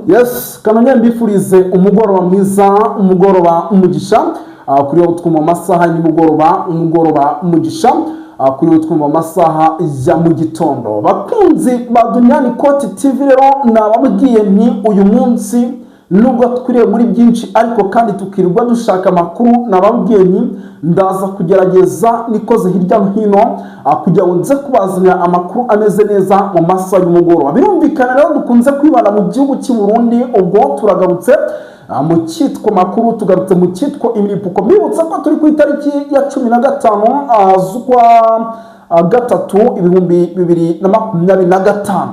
Yes, kanongere mbifurize umugoroba mwiza, umugoroba umugisha. Kuri wo twumva amasaha y'umugoroba, umugoroba umugisha. Kuri wo twumva amasaha ya mu gitondo. Bakunzi ba Duniani Kote TV, rero nababwiye nti uyu munsi nubwo twiriwe muri byinshi, ariko kandi tukirirwa dushaka amakuru, nababwiye nti ndaza kugerageza nikoze hirya no hino kugira ngo nze kubazanira amakuru ameze neza mu masaha y'umugoroba. Birumvikana rero dukunze kwibanda mu gihugu cy'i Burundi. Ubwo turagarutse mu cyitwa makuru, tugarutse mu cyitwa imiripuko. Mbibutsa ko turi ku itariki ya 15 z'ukwa gatatu 2025.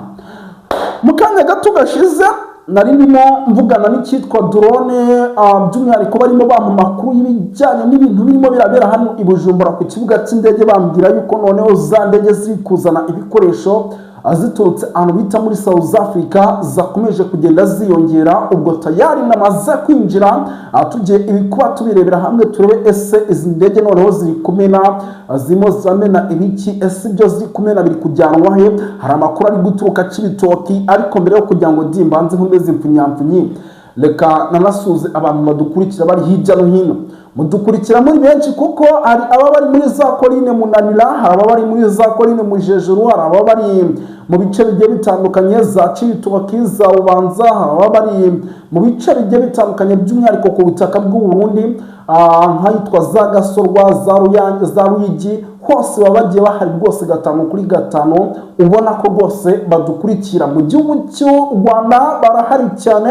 Mu kanya gato gashize nari ndimo mvugana n'icyitwa drone, by'umwihariko barimo bampa amakuru y'ibijyanye n'ibintu birimo birabera hano i Bujumbura ku kibuga cy'indege, bambwira yuko noneho za ndege ziri kuzana ibikoresho ziturutse ahantu bita muri South Africa zakomeje kugenda ziyongera. Ubwo tayari namaze kwinjira, tugiye ibikuba tubirebera hamwe, turebe ese izi ndege noneho ziri kumena, zirimo ziramena ibiki? Ese ibyo ziri kumena biri kujyanwa he? Hari amakuru ari guturuka Cibitoki. Ariko mbere yo kugira ngo dimbanze nkomeze impfunyamfunyi, reka nanasuze abantu badukurikira bari hirya no hino. Mudukurikira muri benshi, kuko hari ababa bari muri za Korine Munanira, hari ababa bari muri za Korine Mujejuru, hari ababa bari mu bice bigiye bitandukanye za Cibitoki, za Bubanza, hari ababa bari mu bice bigiye bitandukanye, by'umwihariko ku butaka bw'u Burundi, nk'ahitwa za Gasorwa, za Ruyange, za Ruyigi, hose baba bagiye bahari rwose gatanu kuri gatanu. Ubona ko rwose badukurikira mu gihugu cy'u Rwanda barahari cyane.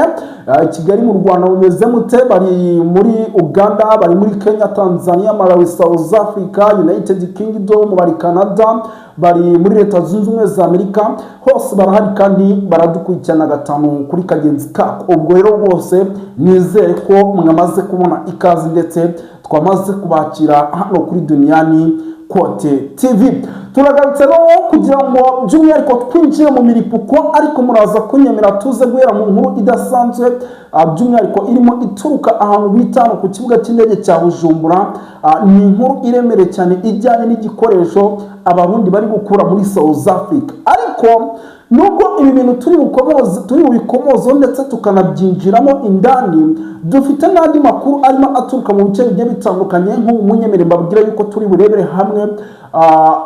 Kigali mu Rwanda bumeze mute? Bari muri Uganda, bari muri Kenya, Tanzania, Malawi, South Africa, United Kingdom, bari Canada, bari muri Leta Zunze Ubumwe za Amerika, hose barahari kandi baradukurikirana gatanu kuri kagenzi kako. Ubwo rero rwose nizere ko mwamaze kubona ikaze, ndetse twamaze kubakira hano kuri Duniani Kote TV. Turagarutse rero kugira ngo by'umwihariko twinjire mu miripuko, ariko muraza kunyemera tuze guhera mu nkuru idasanzwe, by'umwihariko irimo ituruka ahantu bita hano ku kibuga cy'indege cya Bujumbura. Ni inkuru iremereye cyane ijyanye n'igikoresho Abarundi bari gukura muri South Africa. Ariko nubwo ibi bintu turi bukomoze, turi bubikomozeho ndetse tukanabyinjiramo indani, dufite n'andi makuru arimo aturuka mu bice bigiye bitandukanye. Nk'ubu munyemere mbabwira yuko turi burebere hamwe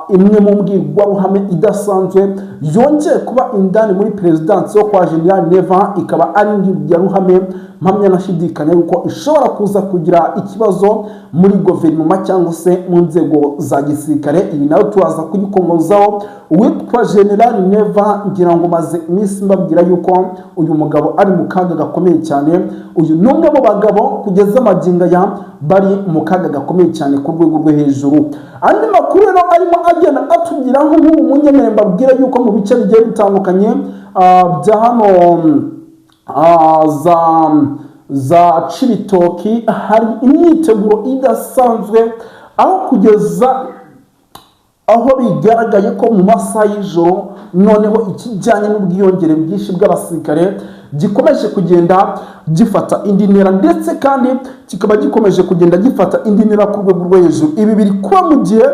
imwe mu mbwirwaruhame idasanzwe yongeye kuba indani muri perezidansi yo kwa General Neva, ikaba ari imbwirwaruhame mpamya nashidikanya yuko ishobora kuza kugira ikibazo muri guverinoma cyangwa se mu nzego za gisirikare. Iyi nayo turaza kuyikomozaho. Uwitwa General Neva, ngira ngo maze iminsi mbabwira yuko uyu mugabo ari mu kaga gakomeye cyane. Uyu ni umwe mu bagabo kugeza amagingo aya bari mu kaga gakomeye cyane ku rwego rwo hejuru. Andi makuru rero arimo agenda atugiraho, nk'ubu munyemere mbabwira yuko mu bice bigiye bitandukanye bya hano za Cibitoki hari imyiteguro idasanzwe, aho kugeza aho bigaragaye ko mu masaha y'ijoro noneho ikijyanye n'ubwiyongere bwinshi bw'abasirikare gikomeje kugenda gifata indi ntera, ndetse kandi kikaba gikomeje kugenda gifata indi ntera ku rwego rwo hejuru. Ibi biri kuba mu gihe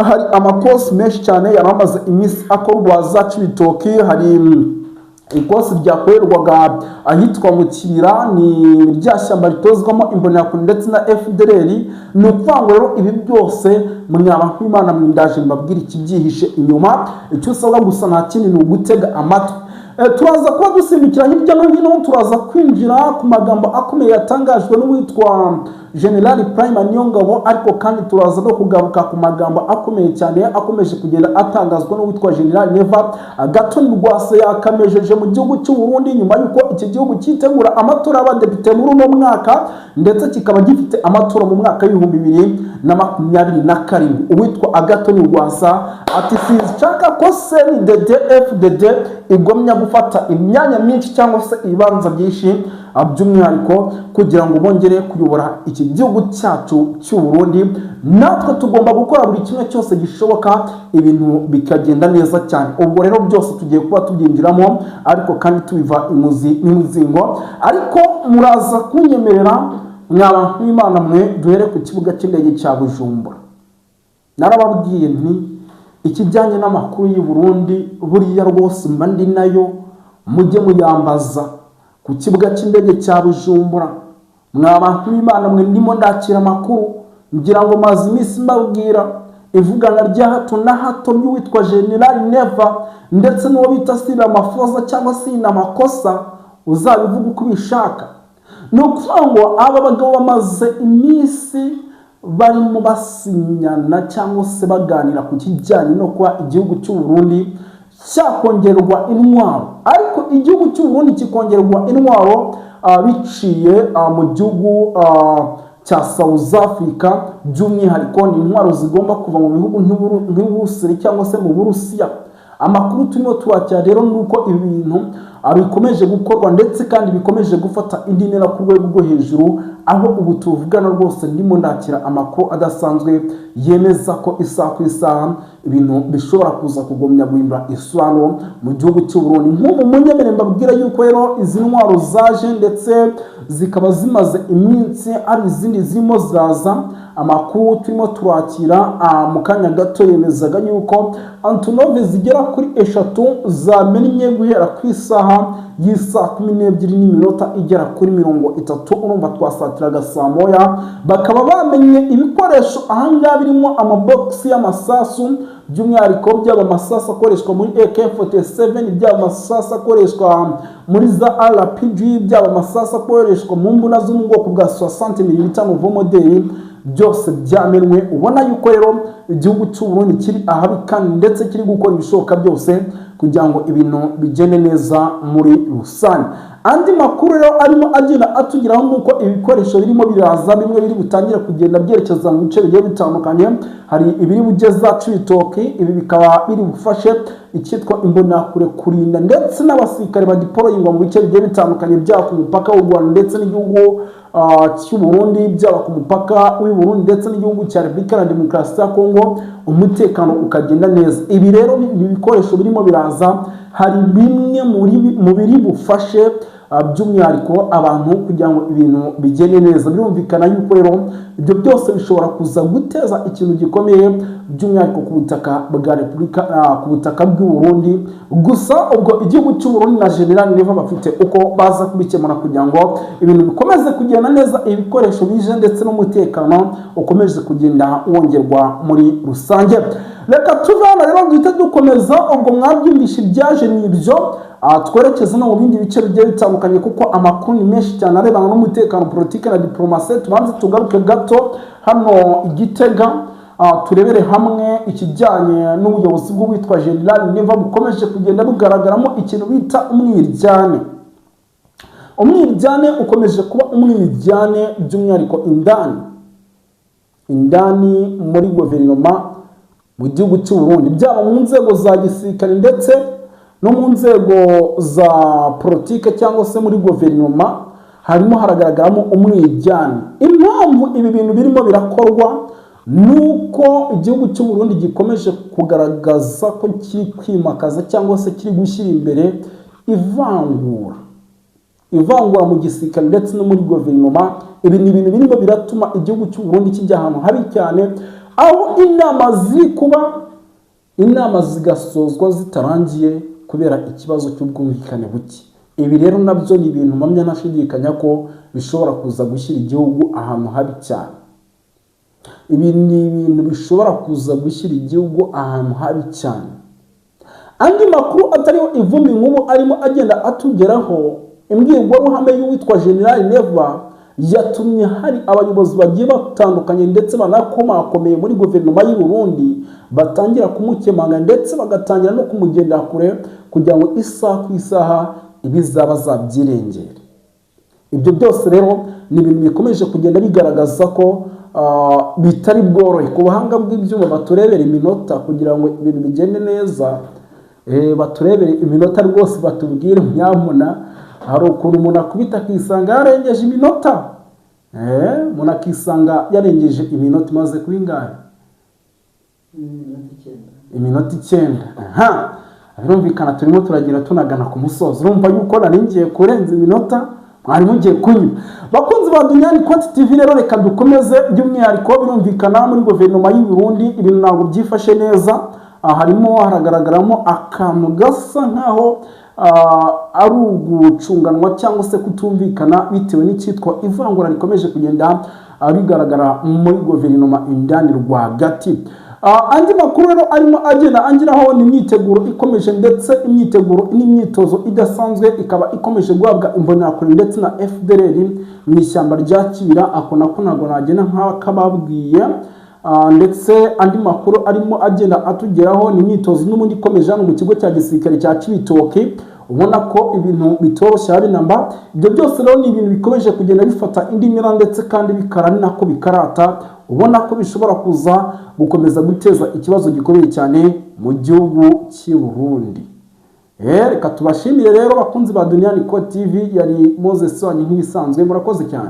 hari amakosi menshi cyane yari amaze iminsi akorwa za Cibitoki. Hari ikosi ryakorerwaga ahitwa mu Kibira, ni rya shyamba ritozwamo Imbonerakure ndetse na FDLR. Ni ukuvuga ngo rero ibi byose, mwaba nk'Imana mwindaje mbabwire ikibyihishe inyuma. Icyo usabwa gusa nta kindi, ni ugutega amatwi. Turaza kuba dusimbukira hirya no hino, turaza kwinjira ku magambo akomeye yatangajwe n'uwitwa General Prime Niyongabo, ariko kandi turaza no kugaruka ku magambo akomeye cyane akomeje kugenda atangazwa n'uwitwa General Neva. Agathon Rwasa yakamejeje mu gihugu cy'u Burundi, nyuma y'uko iki gihugu cyitegura amatora y'abadepite muri uno mwaka, ndetse kikaba gifite amatora mu mwaka w'2027. Uwitwa Agathon Rwasa ati: "Sinshaka ko CNDD FDD igomya gufata imyanya myinshi cyangwa se ibibanza byinshi, by'umwihariko kugira ngo bongere kuyobora iki gihugu cyacu cy'u Burundi. Natwe tugomba gukora buri kimwe cyose gishoboka, ibintu bikagenda neza cyane." Ubwo rero byose tugiye kuba tubyinjiramo, ariko kandi tubiva imuzi n'umuzingo. Ariko muraza kunyemerera, mwaba nk'Imana mwe, duhere ku kibuga cy'indege cya Bujumbura. Narababwiye nti ikijyanye n'amakuru y'u Burundi buriya rwose mba ndi nayo, mujye muyambaza, Ku kibuga cy'indege cya Bujumbura, mwa bantu b'Imana mwe, ndimo ndakira amakuru. Ngira ngo maze iminsi mbabwira ivugana rya hato na hato ry'uwitwa General Neva ndetse n'uwo bita Ramaphosa cyangwa Makosa, uzabivuga uko ubishaka. Ni ukuvuga ngo aba bagabo bamaze iminsi barimo basinyana cyangwa se baganira ku kijyanye no kuba igihugu cy'u Burundi cyakongerwa intwaro, ariko igihugu cy'u Burundi kikongerwa intwaro biciye mu gihugu cya South Africa. By'umwihariko ni intwaro zigomba kuva mu bihugu nk'Uburusiya cyangwa se mu Burusiya. Amakuru turimo turakira rero ni uko ibi bintu bikomeje gukorwa, ndetse kandi bikomeje gufata indi ntera ku rwego rwo hejuru, aho ubu tuvugana rwose ndimo ndakira amakuru adasanzwe yemeza ko isaha ku isaha ibintu bishobora kuza kugumya guhindura isano mu gihugu cy'u Burundi. Nk'ubu munyemere mbabwira yuko rero izi ntwaro zaje, ndetse zikaba zimaze iminsi, hari izindi zirimo ziraza. Amakuru turimo turakira mu kanya gato yemezaga yuko Antonov zigera kuri 3 zamennye guhera ku isaha y'isaa 12 n'iminota igera kuri 30. Urumva twasatiraga saa 1. Bakaba bamenye ibikoresho ahangaha birimo amabogisi y'amasasu, by'umwihariko byaba amasasu akoreshwa muri AK47, byaba amasasu akoreshwa muri za RPG, byaba amasasu akoreshwa mu mbunda zo mu bwoko bwa 60 mm nouveau modèle, byose byamenwe. Ubona yuko rero igihugu cy'u Burundi kiri ahabi kandi ndetse kiri gukora ibishoboka byose kugira ngo ibintu bigende neza muri rusange. Andi makuru rero arimo agenda atugeraho nuko ibikoresho birimo biraza, bimwe biri butangire kugenda byerekeza mu bice bigiye bitandukanye. Hari ibiri bugeza Cibitoki, ibi bikaba biri bufashe icyitwa Imbonerakure kurinda ndetse n'abasirikare badeployingwa mu bice bigiye bitandukanye, byaba ku mupaka w'u Rwanda ndetse n'igihugu cy'u Burundi, byaba ku mupaka w'u Burundi ndetse n'igihugu cya Repubulika ya Demokarasi ya Kongo, umutekano ukagenda neza. Ibi rero, ibi bikoresho birimo biraza, hari bimwe mu biri bufashe by'umwihariko abantu kugira ngo ibintu bigende neza. Birumvikana yuko rero ibyo byose bishobora kuza guteza ikintu gikomeye, by'umwihariko ku butaka bwa Repubulika, ku butaka bw'u Burundi. Gusa ubwo igihugu cy'u Burundi na General Neva bafite uko baza kubikemura kugira ngo ibintu bikomeze kugenda neza, ibikoresho bije ndetse n'umutekano ukomeze kugenda wongerwa muri rusange. Reka tuve hano rero duhite dukomeza. Ubwo mwabyumvishe, ibyaje ni ibyo. Twerekeze no mu bindi bice bigiye bitandukanye, kuko amakuru ni menshi cyane arebana n'umutekano, politiki na diplomasi. Tubanze tugaruke gato hano i Gitega, turebere hamwe ikijyanye n'ubuyobozi bw'uwitwa General Neva bukomeje kugenda bugaragaramo ikintu bita umwiryane. Umwiryane ukomeje kuba umwiryane, by'umwihariko indani indani muri guverinoma mu gihugu cy'u Burundi, byaba mu nzego za gisirikare ndetse no mu nzego za politike cyangwa se muri guverinoma, harimo haragaragaramo umwiryane. Impamvu ibi bintu birimo birakorwa ni uko igihugu cy'u Burundi gikomeje kugaragaza ko kiri kwimakaza cyangwa se kiri gushyira imbere ivangura, ivangura mu gisirikare ndetse no muri guverinoma. Ibi ni ibintu birimo biratuma igihugu cy'u Burundi kijya ahantu habi cyane, aho inama ziri kuba, inama zigasozwa zitarangiye kubera ikibazo cy'ubwumvikane buke. Ibi rero nabyo ni ibintu mpamya ntashidikanya ko bishobora kuza gushyira igihugu ahantu habi cyane. Ibi ni ibintu bishobora kuza gushyira igihugu ahantu habi cyane. Andi makuru atariho ivumbi nk'ubu arimo agenda atugeraho, imbwirwaruhame y'uwitwa General Neva yatumye hari abayobozi bagiye batandukanye ndetse banakomakomeye muri guverinoma y'u Burundi batangira kumukemanga, ndetse bagatangira no kumugendera kure kugira ngo isaha ku isaha ibizaba zabyirengere. Ibyo byose rero ni ibintu bikomeje kugenda bigaragaza ko bitari bworohe. Ku buhanga bw'ibyuma baturebera iminota kugira ngo ibintu bigende neza. Baturebere iminota rwose, batubwire nyamuna. Hari ukuntu umuntu akubita akisanga yarengeje iminota, umuntu akisanga yarengeje iminota. Imaze kuba ingahe? Iminota 9. Iminota 9. Aha birumvikana turimo turagira tunagana ku musozo. Urumva yuko nari ngiye kurenza iminota mwari mugiye kunywa, bakunzi ba Dunyani Koti TV. Rero reka dukomeze. By'umwihariko birumvikana muri guverinoma y'u Burundi ibintu ntabwo byifashe neza. Harimo haragaragaramo akantu gasa nkaho ari ugucunganwa cyangwa se kutumvikana bitewe n'icyitwa ivangura rikomeje kugenda rigaragara muri guverinoma indani rwagati. Andi makuru rero arimo agenda angiraho ni imyiteguro ikomeje, ndetse imyiteguro n'imyitozo idasanzwe ikaba ikomeje guhabwa Imbonerakure ndetse na FDLR mu ishyamba rya Kibira. Ako nako ntabwo nagenda nk'akababwiye. Ndetse andi makuru arimo agenda atugeraho ni imyitozo n'ubundi ikomeje hano mu kigo cya gisirikare cya Cibitoke. Ubona ko ibintu bitoroshye habe namba. Ibyo byose rero ni ibintu bikomeje kugenda bifata indi ntera, ndetse kandi bikara ni nako bikarata. Ubona ko bishobora kuza gukomeza guteza ikibazo gikomeye cyane mu gihugu cy'i Burundi. Reka tubashimire rero, bakunzi ba Duniani Ko TV. Yari Moses wanyu nk'ibisanzwe. Murakoze cyane.